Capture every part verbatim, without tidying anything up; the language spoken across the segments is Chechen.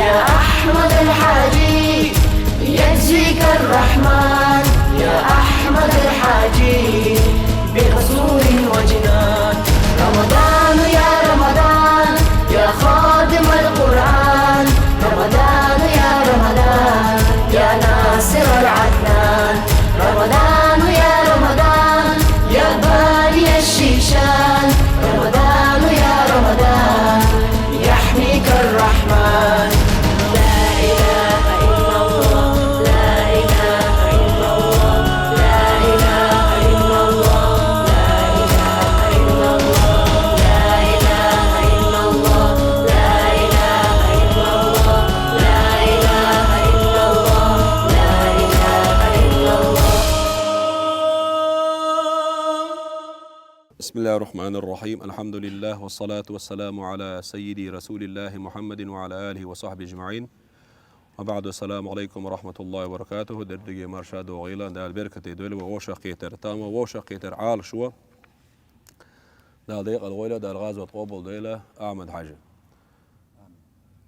يا أحمد الحاجي، يجزيك الرحمن، يا أحمد الحاجي، بقصور وجنان. رمضان يا رمضان، يا خاتم القرآن، رمضان يا رمضان، يا ناصر العدنان. رمضان يا رمضان، يا باني الشيشان، رمضان يا رمضان، يحميك الرحمن. لا إله إلا الله، لا إله إلا الله، لا إله إلا الله، لا إله إلا الله، لا إله إلا الله، لا إله إلا الله، لا إله إلا الله، لا إله إلا الله. بسم الله الرحمن الرحيم. الحمد لله والصلاة والسلام على سيدي رسول الله محمد وعلى آله وصحبه أجمعين. وبعد، السلام عليكم ورحمة الله وبركاته. Дерриге марша догӀийла, Дала беркате дойла вай вовшахкхетар. Тамаш вовшахкхетар Ӏалашо. Дала декъала гӀойла, Дала гӀазот къобал дойла Ахьмад-Хьажи.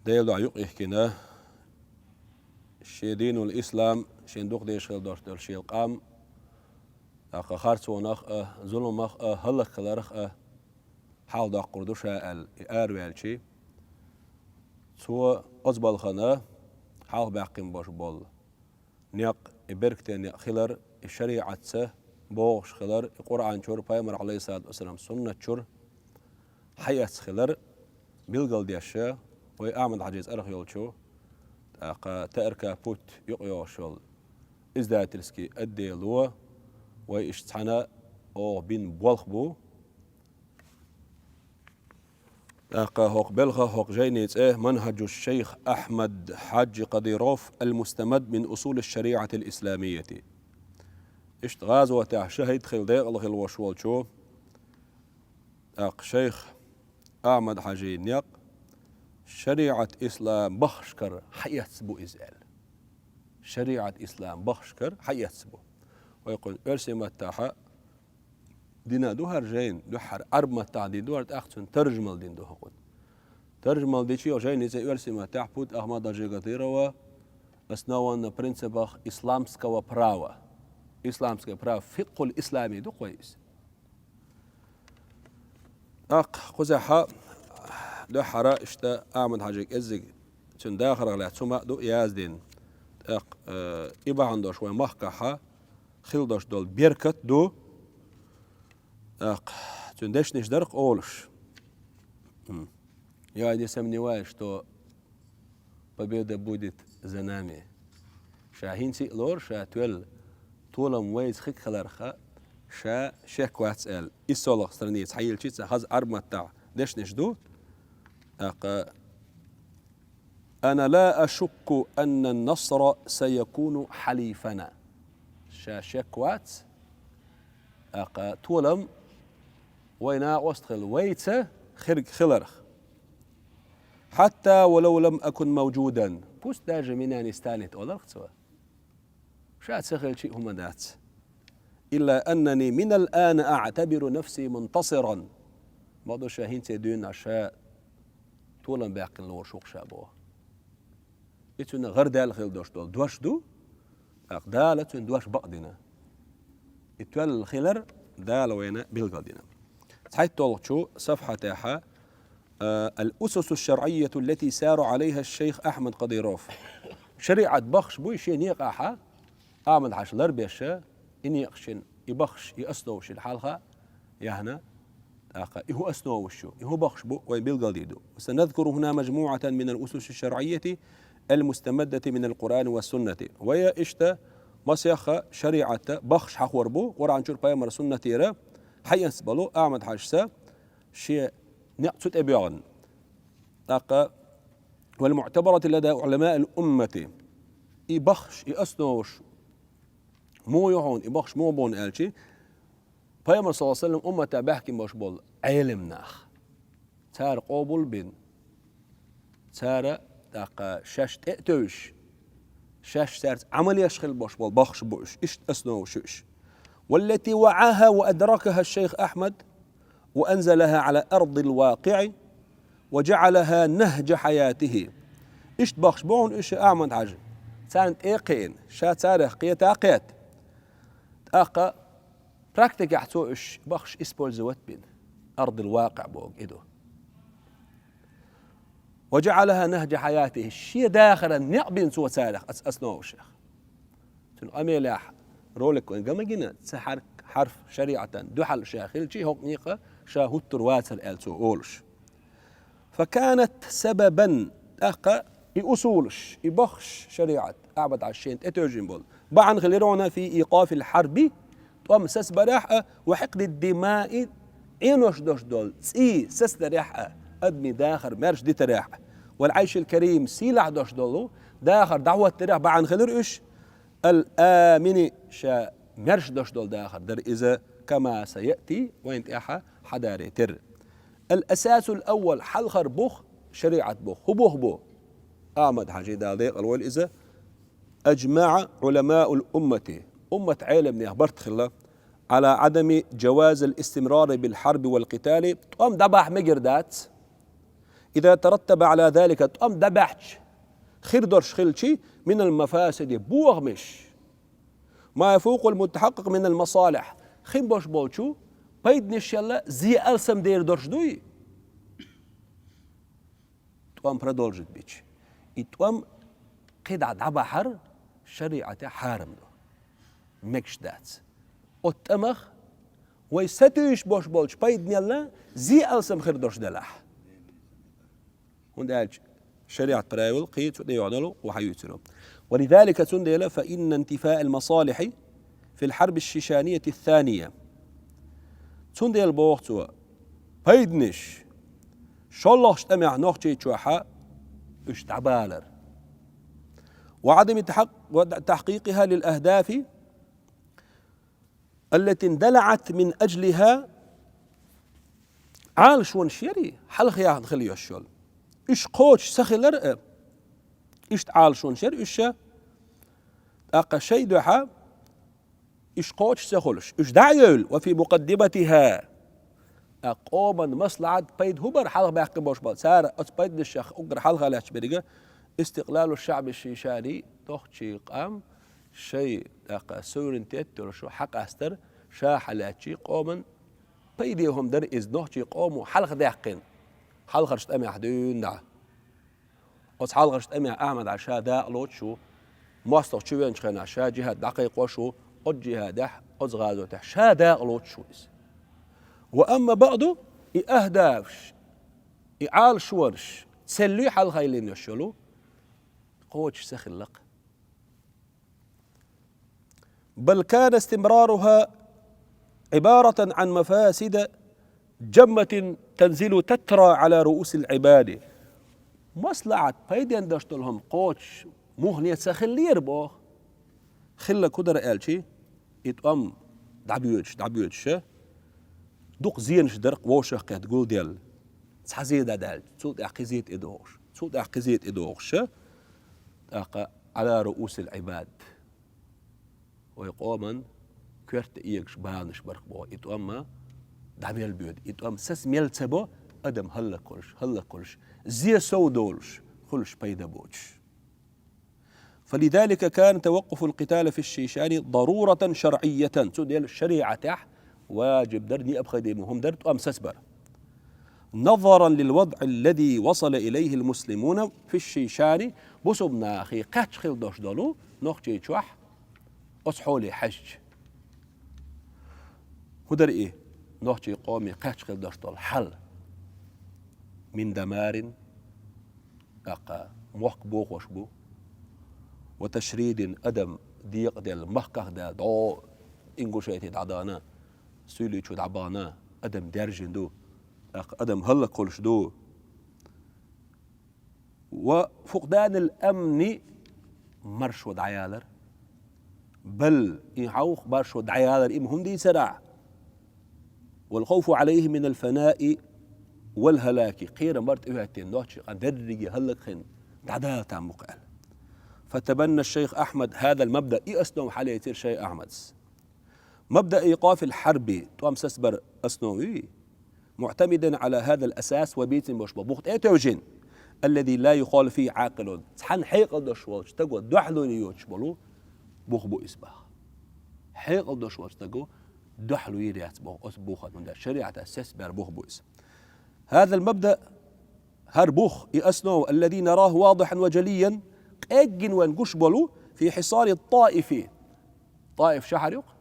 Дела духьа юкъе ихкина, шен динул ислам, шен дукха дезаш хила дош долу шен къам, тӀаккха харцонах а, зуламах а, хӀаллакьхиларх а хьалдоккхур ду ша аьлла, и араваьлча, цо оцу балхана хьалхабаьккхина болуш болу некъ, и беркате некъ хилар, и шариӀатца богӀуш хилар, и Къуръан чуьра, Пайхамар, Ӏалайхиссалату вассалам, суннат чуьра хьаэцна хилар билгалдеш, вай Ахьмад-Хьажис арахь йолчу, тӀаккха Т Р К путь юкъайогӀуш йолу издательский отдело вай иштта цхьаьна оха бина болх бу. ТӀаккха хӀокху белхан, хӀокху жайнин цӀе «Манхьаджу-шшайх Ахьмад-Хьаджи Кадыров, ал-мустамадд мин усули-шшариӀатил-исламиййати». Иштта гӀазотехь шахӀид хила, декъала хила волуш волчу, тӀаккха шайх Ахьмад-Хьажин некъ шариӀат ислам баххашкара хьаэцна бу иза аьлла. ШариӀат ислам баххашкара хьаэцна бу. Вай кхунна оьрсийн маттахь дина ду хӀара жайна, дуьххьара Ӏарбийн маттахь дина ду хӀара, тӀаккха цуьнан таржамал дина ду хӀокхунна. Таржамал дича, хӀокху жайнин цӀе оьрсийн маттахь «Путь Ахмада-Хаджи Кадырова, основан на принципах исламского права». Исламское право, фикъхул ислами ду-кх вай иза. ТӀаккха кхузахь дуьххьара иштта Ахьмад-Хьажин кӀеззиг цуьнан дахарх лаьцна хӀума а ду яздина. ТӀаккха, э, и бахьана долуш вайн махкахь хила долуш долу беркат ду. ТӀаккха цуьнан дешнаш дара-кх олуш. М. Я не сомневаюсь, что победа будет за нами. Ша хӀинца а лору, ша тоьлла толам вайца хиларх ша шек вац аьлла. ИссолгӀа страница хьайиллича, цхьа хаза Ӏарбийн маттахь дешнаш ду. ТӀаккха: «أنا لا أشك أن النصر سيكون حليفنا». Ша шек вац, тӀаккха толам вайн накъост хилла, вайца хирг хиларх. «حتى ولو لم أكن موجودا». Пусть даже меня не станет, олу-кх цо. Ша ца хилча а хӀума дац. «إلا أنني من الآن أعتبر نفسي منتصرا». Ма ду ша хӀинца дуьйна ша толам баьккхина лоруш ву-кх ша боху. И цуьнан гӀарадаьлла хила долуш долу дош ду, тӀаккха Дала цуьнан дош бакъдина. И тоьлла хилар Дала вайна билгалдина. ЦхьайтталгӀачу сафхьатехь, а, «الأسس الشرعية التي سار عليها الشيخ أحمد قديروف». ШариӀат баххаш буй шен некъахь Ахьмад-Хьажа ларбеш, и некъаш шина, и баххаш, и основаш шина хьалха яхна, тӀаккха и хӀун основаш ю, и хӀун баххаш бу, вай билгалдийр ду. «وسنذكر هنا مجموعة من الأسس الشرعية المستمدة من القرآن والسنة». Вай иштта масех шариӀатан баххаш хьахор бу, Къуръан чуьра, Пайхамаран суннатера хьаэцна болу Ахьмад-Хьажас шен некъ цу тӀе боьгӀна. ТӀаккха: «والمعتبرة لدى علماء الأمة». И баххаш, и основаш муха ю хьуна, и баххаш муха бу хьуна аьлча, Пайхамар, саллаллаху Ӏалайхи ва саллам, умматехь баьхкина болуш болу Ӏелам нах. Цара къобал бина, цара, тӀаккха, шаьш тӀе а тевжаш, шаьш цаьрца Ӏамал еш хила болуш болу баххаш бу уьш, иштта основаш ю уьш. «والتي وعاها وأدركها الشيخ أحمد وأنزلها على أرض الواقع وجعلها نهج حياته». Иштта бахаш бу хьуна уьш Ахьмад-Хьажа. Царна тӀе а кхиъна, ша царех кхета а кхетта. ТӀаккха практикехь цо уьш бахаш использовать бина. Ардул вакъиӀ боху и ду. وجعلها نهج حياته, шен дахаран некъ бина цо царех, оцу основашех. Цуьнан къамелехь ролик вайн ган ма гина, цхьа хьар-, хьарф шариӀатан дуьхьал ша хилчи, хӀокху некъа ша хӀуттур вацара аьлла цо олуш. فكانت سببا, тӀаккха и усулаш, и бахаш шариӀат, Ахьмад-Хьажас шена тӀетевжина болу, бахьана хилира хьуна في إيقاف الحرب, тӀом сацабарехь а, وحقن الدماء, Ӏенош долуш долу цӀий сацадарехь а, адамийн дахар маьрша дитарехь а, والعيش الكريم, сийлахь долуш долу дахар дӀахӀоттарехь бахьана хилира уьш, الآمن, ша маьрша долуш долу дахар дара иза, كما سيأتي, вайна тӀехь хьадаре терра. الأساس الأول, хьалхара бух, шариӀат бух. ХӀун бух бу? Ахьмад-Хьажин, Дала декъала войла иза, أجمع علماء الأمة, уммат Ӏеламнех барт хилла, على عدم جواز الاستمرار بالحرب والقتال, тӀом дӀабахьа мегар дац, إذا ترتب على ذلك, тӀом дӀабаьхча хир долуш хилчи, من المفاسد, бохамаш, ما يفوق المتحقق من المصالح, хин болуш болчу пайданаш ялла зе алсам дер долуш дуй? ТӀом продолжить бича. И тӀом кхидӀа дӀабахьар шариӀатехь хьарам ду. Мегаш дац. Оцу тӀамах вай сатуьйсуш болуш болчу пайданелла зе алсам хир долуш делахь. ХӀунда аьлча шариӀат правил кхин цу тӀе йогӀу долу вай хьаюьйцур ю. ولذلك, цундела, فإن انتفاء المصالح في الحرب الشيشانية الثانية. Цундела боху цо, пайданаш шолгӀачу тӀамехь Нохчийчохь уьш дӀабалар. وعدم تحق-, وتحقيقها للأهداف التي اندلعت من أجلها, Ӏалашонаш яри, хьалха яхна хила йолуш йолу. Уьш кхочуш ца хилар а, иштта Ӏалашонаш яри уьш, тӀаккха шайн дуьхьа уьш кхочуш ца хуьлуш, уьш дӀа а евлла, وفي مقدمتها, ткъа къоман маслахьат, пайда хӀун бара хьалха баьккхина болуш бара? Цара оцу пайданашех уггар хьалха лаьтташ беррига истикълалу шаӀби шишани, нохчийн къам шайн, тӀаккха суверенитет йолуш хьакъастар, ша хьалаьттачий къоман пайде хӀума дара иза, нохчийн къомо хьалха даьккхина, хьалхарчу тӀамехь дуьйна дӀа. Оцу хьалхарчу тӀамехь Ахьмад-Хьажа ша дакъа лоцуш ву, мостагӀа чу веанчу хенахь ша жихӀад дӀакхайкхош ву, оцу жихӀадехь, оцу гӀазотехь ша дакъа лоцуш ву иза. Ва амма баъду, и ахдафаш, и Ӏалашонаш, целлуй хьалха йиллина йолуш йолу, кхочуш ца хилла-кх. بل كان استمرارها عبارة عن مفاسد جمة تنزل تترى على رؤوس العباد. Маслахьат, пайденна долуш долу хӀума кхочуш муххале ца хиллера боху. Хилларг хӀун дара аьлчи, и тӀом дӀабоьдуш, дӀабоьдуш, дукха зенаш дара-кх вовшах кхетта гулделла. Цхьа зе дӀадаьлча, цул тӀаьхьа кхин зе тӀедогӀуш, цул тӀаьхьа кхин зе тӀедогӀуш, тӀаккха على رؤوس العباد. Вай къоман коьрта эгаш баланаш бара-кх боху, и тӀом дӀамел боьду, и тӀом саца мел ца бо, адам хӀаллакьхуьлуш, хӀаллакьхуьлуш, зе сов долуш, хуьлуш пайда боцуш. فلذلك كان توقف القتال في الشيشان ضرورة شرعية. Цундела шариӀатехь важиб дара, необходимо хӀума дара тӀом сацабар. نظرا للوضع الذي وصل إليه المسلمون في الشيشان, бусулба нахе кхаьчна хила долуш долу Нохчийчохь оцу хьоле хьаьжча. ХӀун дара и нохчийн къоме кхаьчна хила долуш долу хьал? من دمار, тӀаккха мохк бохош бу, وتشريد, адам декъаделла, махках даьлла, дӀо Ингушете дӀадахана, Суьйли чу дӀабахана, адам даьржина ду, тӀаккха адам хӀаллакьхуьлуш ду. وفقدان الأمن, маршо дӀаялар. بل, и хьовха маршо дӀаялар, и ма хӀума дийцарахь. والخوف عليه من الفناء والهلاك. Кхерам бара тӀехӀоьттина, нохчийн къам дерриге хӀаллакьхина, дӀадала там бу-кх аьлла. فتبنى الشيخ أحمد هذا المبدأ, и основа хьалецира шайх Ахьмадас. مبدأ إيقاف الحرب, тӀом сацабар основа ю, معتمدا على هذا الأساس, вай бийцина болуш болу бух тӀе а тевжина, الذي لا يخالف فيه عاقل. Цхьана хьекъал долуш волчу стага дуьхьало йоцуш болу бух бу иза боху. Хьекъал долуш волчу стага дуьхьало йийр яц боху оцу бухана, хӀунда аьлча шариӀатан сес бер бух бу иза. هذا المبدأ, хӀара бух, и основа, الذي نراه واضحا وجليا, къеггина вайн гуш болу, في حصار الطائف. ТӀаиф шахьар ю-кх?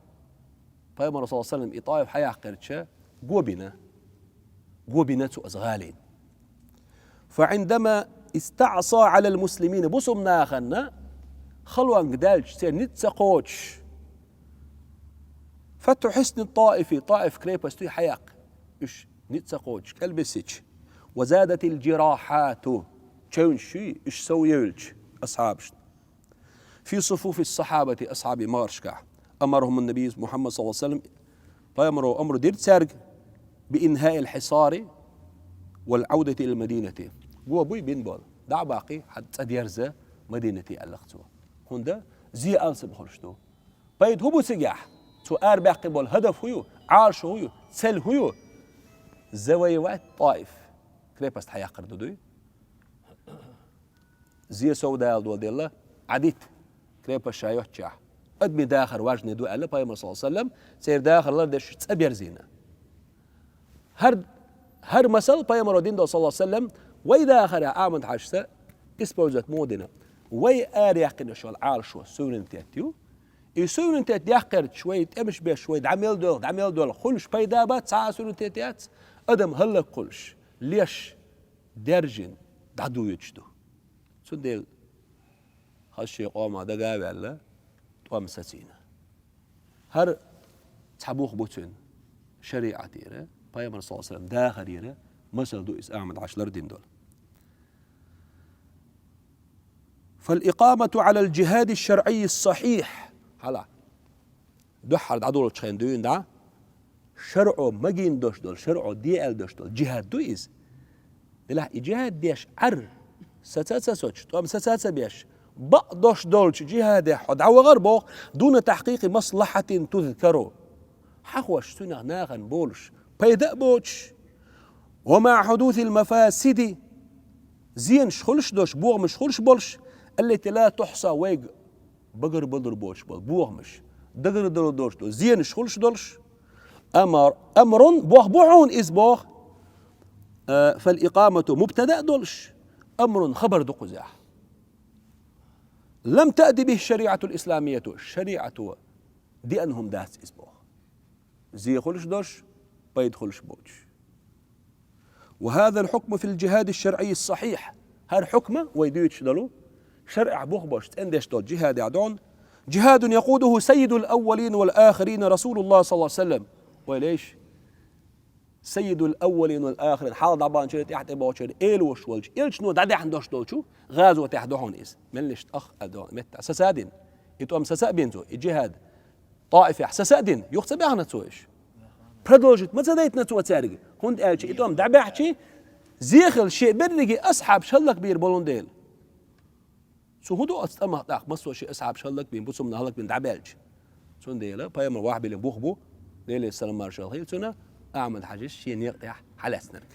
Пайхамар, саллаллаху алейхи ва саллям, и ТӀаиф хьаяккхирча, го бина. Го бина цо оцу гӀалина. فعندما استعصى على المسلمين, бусулба нахана халонга даьлча, церан ницкъ ца кхочуш, فتح حصن الطائف, ТӀаиф крепость хьаяккха, уьш ницкъ ца кхочуш кӀелбисича, وزادت الجراحات, чевнаш юй, уьш сов евлча асхьабашна. في صفوف الصحابة, асхьабийн магӀаршкахь, أمرهم النبي محمد صلى الله عليه وسلم, пайхамаро амр дира цаьрга, بإنهاء الحصار والعودة إلى المدينة. Го буй бина болу, дӀа а баккхий, хьан цӀа дерза Мадинате, аьлла-кх цо. ХӀунда? Зе алсам хуьлуш ду. Пайда хӀун бу цигахь? Цо арабаьккхина болу хӀадаф хӀун ю? Ӏалашо хӀун ю? Цель хӀун ю? Завоевать ТӀаиф. Крепость хьаяккхар ду дуй? Зе сов дала долу делла, Ӏадита крепость ша йоццушехь, адамийн дахар важный ду аьлла пайхамар, саллаллаху алейхи ва саллям, церан дахар лардеш цӀа берзийна. ХӀара, хӀара масал пайхамаро дина долу, саллаллаху алейхи ва саллям, вай дахарехь Ахьмад-Хьаьжас использовать муха дина? Вай араяьккхинарш йолу Ӏалашо суверенитет ю. И суверенитет яккхарча вай тӀемаш беш, вай дӀа мел доьлху, дӀа мел доьлху, хуьлуш пайда бац, цхьа а суверенитет яц, адам хӀаллакьхуьлуш, леш, даьржина дӀадуьйцуш ду. Цундела хаза шен къоман дага а ваьлла, тӀом сацийна. ХӀара цхьа бух бу цуьнан шариӀатера, пайхамар, саллаллаху алейхи ва саллям, дахарера масал ду иза Ахьмад-Хьаьжас лардина долу. فالإقامة على الجهاد الشرعي الصحيح. Хьала. Дуьххьара дӀадолучу хенахь дуьйна дӀа, шарӀо магийна долуш долу, шарӀо де аьлла долуш долу джихад ду иза. Делахь и джихад деш Ӏар, саца а ца соцуш, тӀом саца а ца беш, бакъ долуш долчу джихадехь хьо дӀавахар боху, دون تحقيق مصلحة تذكر. Хьахош цуьнах нахана болуш, пайда а боцуш, ومع حدوث المفاسد, зенаш хуьлуш долуш, бохамаш хуьлуш болуш, التي لا تحصى, вайга багарбалур боцуш болу бохамаш, дагардалур доцуш долу зенаш хуьлуш долуш, أمر, أمر, боху бу хьуна иза боху, а, فالإقامة مبتدأ долуш, أمر хабар ду кхузахь. لم تأت به الشريعة الإسلامية, шариӀато деана хӀума дац иза боху. Зе хуьлуш долуш, пайда хуьлуш боцуш. وهذا الحكم في الجهاد الشرعي الصحيح. ХӀара хьукма вай дуьйцуш долу, шарӀехь бух беш цӀена деш долу джихадехь ду хьуна, جهاد يقوده سيد الأولين والآخرين رسول الله صلى الله عليه وسلم. Вай лайш, سيد الأولين والآخرين, хьалха дӀабаханчеран, тӀаьхьа тӀебогӀучеран, элош волчу элчано дӀадаьхьна долуш долчу гӀазотехь ду хьуна иза. Меллиш тӀах а ду хьуна, метта саца а дина. И тӀом саца а бина цо, и джихад. ТӀаифехь саца а дина, юха ца баьхна цо уьш? Продолжить ма ца дайтина цо цаьрга? ХӀунда аьлча и тӀом дӀабаьхчи, зе хилла шен берриге асхьабаш хӀаллакбийр болун дела. Цо хӀун до оцу тӀамах тӀаккха, массо а шен асхьабаш хӀаллакбина, бусулба нах хӀаллакбина дӀабаьлча? Цундела пайхамар вахь биллина бух бу, Делера салам-маршалла хуьлда цунна, Ахьмад-Хьаьжас шен некъа тӀехь хьалаьцнарг.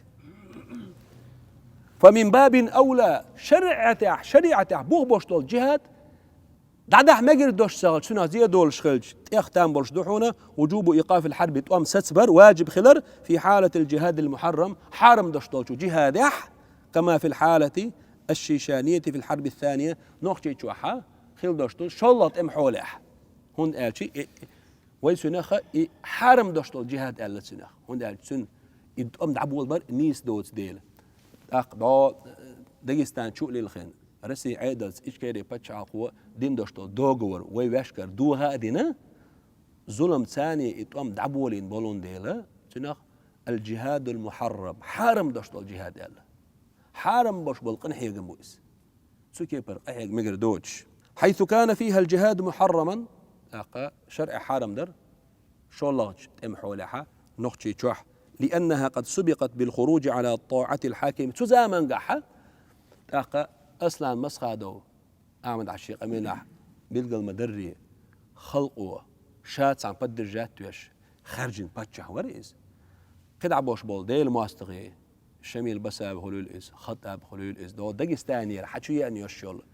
فمن باب أولى, шариӀатехь, шариӀатехь бух беш долу джихад, дӀадахьа мегар долуш ца хилча, цунах зе долуш хилча, тӀех там болуш ду хьуна, وجوب إيقاف الحرب, тӀом сацабар ваджиб хилар, في حالة الجهاد المحرم, хьарам долуш долчу джихадехь, كما في الحالة الشيشانية في الحرب الثانية, Нохчийчохь хилла долуш долу шолгӀа тӀеман хьолехь. ХӀунда аьлча и, и, вай цунах и хьарам долуш долу джихад аьлла цунах. ХӀунда аьлча цуьнан и тӀом дӀаболабар нийса доцу дела. ТӀаккха дӀо Дагестан чу а лилхина, Россин Ӏедалца Ичкери пачхьалкхо дина долуш долу договор вай ваьшкара доха а дина, зуламца и тӀом дӀаболийна болун дела, цунах الجهاد المحرم, хьарам долуш долу джихад аьлла. Хьарам болуш болу къинхьегам бу иза. Цу кепара къахьега мегар доцуш. حيث كان فيها الجهاد محرما, тӀаккха шарӀехь хьарам дара, шолгӀачу тӀеман хьолехь Нохчийчохь, لأنها قد سبقت بالخروج على طاعة الحاكم. Цу замангахь тӀаккха Аслан Масхадов, Ахьмад-Хьаьжин къамелехь билгал ма-дарра, халкъо ша цхьаьна поддержать веш хаьржина паччахь вара иза. КхидӀа болуш болу Делан мостагӀий, Шамил Басаев хуьлийла иза, Хаттаб хуьлийла иза. Догу Дагестанера хьа чу еана йолуш йолу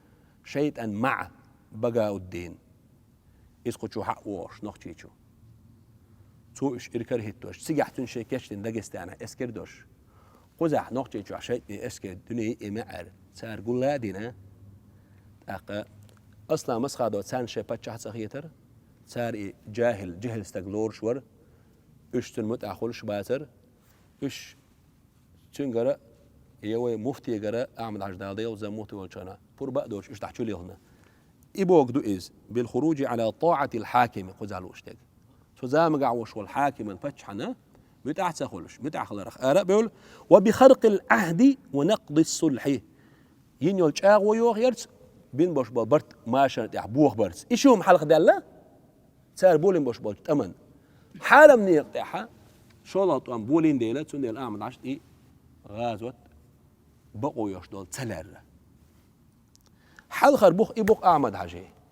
шайтӀан маӀа Багауддин. Иза кху чу хьа а вогӀуш, Нохчийчу. Цо уьш иракарахӀиттош, цигахь цуьнан шен кечдина Дагестанахь эскар долуш. Кхузахь Нохчийчохь шайтӀанийн эскар дуьне а йиъна аьлла, цара гул а дина. ТӀаккха Аслан Масхадов царна шайн паччахь а ца хетара, цара и жахӀил, жехӀил стаг лоруш вара, уьш цунна муьтӀахь хуьлуш бацара, уьш цуьнгара, я вай муфтигара, Ахьмад-Хьаьжа, Дала дела, заман муфти волчу хенахь, пурба а доцуш, уьш тӀехь чу лилхина. И бохург ду иза: «Бил-хуружи Ӏала таӀатил хьакими», кхузахь лууш дерг. Цу заманахь волуш волу хьакиман, паччахьна муьтӀахь а ца хуьлуш, муьтӀахь хиларх ара а бевлла, «ва би харкъил Ӏахьди ва накъдис сулхьи». Йина йолу чӀагӀо йоху ярца, бина болуш болу барт машарна тӀехь бохабарца. И шуна хьалха даьлла, цара болийна болуш болчу тӀаман. Хьарам некъа тӀехь шолгӀа тӀом болийна дела, цундела Ахьмад-Хьаьжа и гӀазот бакъо йолуш долу ца лаьрра. Хьалхара бух и бух Ахьмад-Хьаьжин.